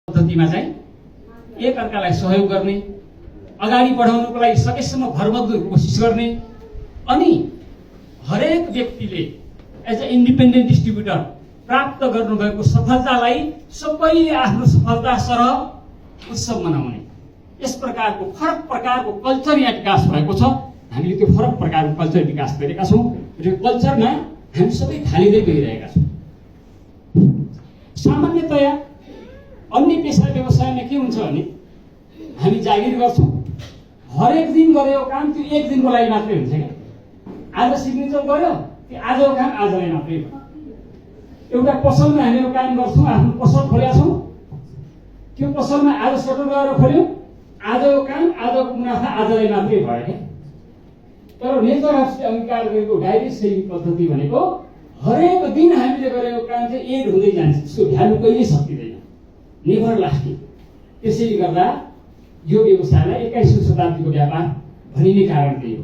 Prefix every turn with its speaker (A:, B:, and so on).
A: पद्धतिमा चाहिँ एक अर्कालाई सहयोग गर्ने, अगाडि बढाउनको लागि सकेसम्म भरमग्दो कोसिस गर्ने अनि हरेक व्यक्तिले एज अ इन्डिपेन्डेन्ट डिस्ट्रिब्युटर प्राप्त गर्नुभएको सफलतालाई सबैले आफ्नो सफलता सरह उत्सव मनाउने, यस प्रकारको फरक प्रकारको कल्चर यहाँ विकास भएको छ। हामीले त्यो फरक प्रकारको कल्चर विकास गरेका छौँ र यो कल्चरमा हामी सबै थालिँदै गइरहेका छौँ। सामान्यतया अन्य पेसा व्यवसायमा के हुन्छ भने हामी जागिर गर्छौँ, हरेक दिन गरेको काम त्यो एक दिनको लागि मात्रै हुन्छ क्या। आज सिग्नेचर गर्यो त्यो आजको काम आजलाई मात्रै हो। एउटा पसलमा हामी काम गर्छौँ, आफ्नो पसल खोलेका छौँ, त्यो पसलमा आज सटर लगाएर खोल्यौँ, आजको काम आजको मुनाफा आजलाई मात्रै भयो क्या। तर नेचर हाउसले अंगीकार गरेको डाइरेक्ट सेलिङ पद्धति भनेको हरेक दिन हामीले गरेको काम चाहिँ एड हुँदै जान्छ, त्यसको भ्यालु कहिल्यै सकिँदैन, नेभर लास्टिङ। त्यसैले गर्दा यो व्यवसायलाई 21औं शताब्दीको व्यापार भनिने कारण त्यही हो।